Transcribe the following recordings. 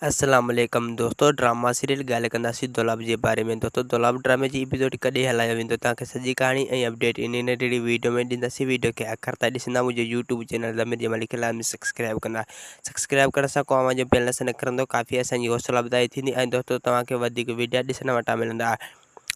السلام عليڪم دوستو ڊراما سيريل ڳالهه ڪنداسين دولاب جي باري ۾ دوستو دولاب ڊرامي جي ايپيسوڊ ڪڏهن هلايو ويندو توهان کي سڄي ڪهاڻي ۽ اپڊيٽ انهي ننڍڙي ويڊيو ۾ ڏينداسين ويڊيو کي آخر تائين ڏسندا منهنجو يوٽيوب چينل ضمير جمالي کي لازمي سبسڪرائب ڪندا سبسڪرائب ڪرڻ سان ڪو اوهان جو بيلنس نه ڪرندو ڪافي اسان جي حوصلا افزائي ٿيندي ۽ دوستو توهان کي وڌيڪ ويڊيا ڏسڻ وٽان ملندا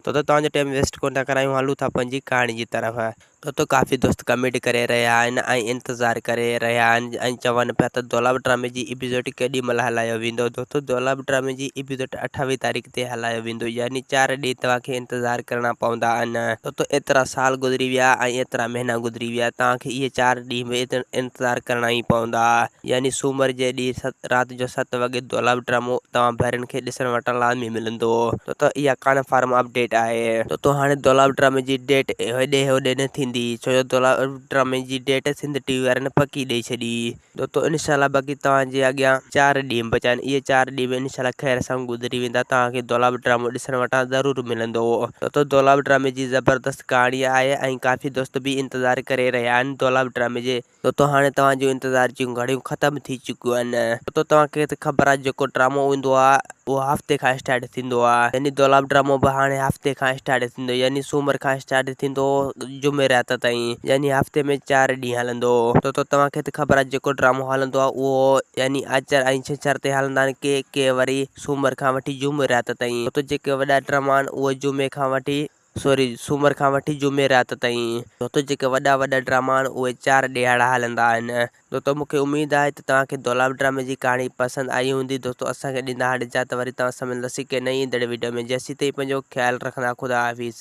دوستو توهان جو ٽائيم ويسٽ ڪونه ٿا ڪرايون هلون ٿا پنهنجي ڪهاڻي جي طرف. دوستو ڪافي دوست ڪمينٽ ڪري رهيا آهن ۽ انتظار ڪري رهيا آهن ۽ چون پيا ته دولاب ڊرامي جي ايپيسوڊ ڪيڏي مهل هلايو ويندو دوستو دولاب ڊرامي جي ايپيسوڊ اٺاويهه تاريخ تي هلايو ويندو يعني چار ڏينهن توهان کي انتظار ڪرڻا پوندا آهن دوستو ايترا سال گذري ويا ۽ ايترا مهينا گذري ويا توهان کي اهي چار ڏينهن به انتظار ڪرڻا ئي پوندا يعني سومر جي ڏينهن رات جو ست وڳي دولاب ڊرامو توهان ڀائرن کي ڏسڻ وٽان لازمي ملندو. دوستو اها ڪانفارم اپڊيٽ آهي. دوستو هاڻي دولاب ڊرامي جي ڊيٽ هيڏي هوڏي نه ٿيندي ڇو جو دولاب ڊرامي جي ڊيٽ سنڌ ٽي وي وارن پڪي ڏئي ڇڏي. دوستو انشاء الله باقي توهان جي اڳيان چار ڏينهن بچا آهن اهي چار ڏينهن به انشاء الله خير سان گذري ويندا توهان کي دولاب ڊرامو ڏسڻ وٽان ضرور ملندو. دوستو دولاب ڊرامي جي زبردست ڪهاڻي آهي ۽ ڪافي دوست به انتظار ڪري رهيا آهن دولاب ڊرامي جي. دوستو هاڻي توهان جون انتظار جون گهڙيون ختم ٿي چڪيون آهن. دوستو توهان کي ته خبر آهي جيڪو ڊرامو ايندو آهي اهو هفتي کان اسٽارٽ ٿيندو آهي يعني دولاب ڊرامو به هاڻي هفتي کان اسٽارٽ ٿيندو يعني سومر کان اسٽارٽ ٿيندو جمعرات تائين يعني هفتي ۾ چار ڏينهن هلندو. دوستو توهان کي ته خبر آهي جيڪو ڊرامو هلندو آهي اهو يعني آچر ۽ ڇنڇر تي هلندا آهن ڪي ڪي وري سومر کان وٺي جمعرات تائين. دوستو جيڪي وڏا ڊراما آهن اهي جمعي کان وٺي سوري سومر کان وٺي جمعي رات تائين دوستو جيڪي وڏا وڏا ڊراما آهن اهي چار ڏيهاڙا هلندا آهن دوستو مونکي اميد آهي ته توهان کي دولاب ڊرامي جي ڪهاڻي پسند آئي هوندي دوستو اسان کي ڏيندا هاڻي اجازت وري توهان سان ملنداسين ڪنهن نئين ايندڙ وڊيو ۾ جيسين تائين پنهنجو خيال رکندا خدا حافظ.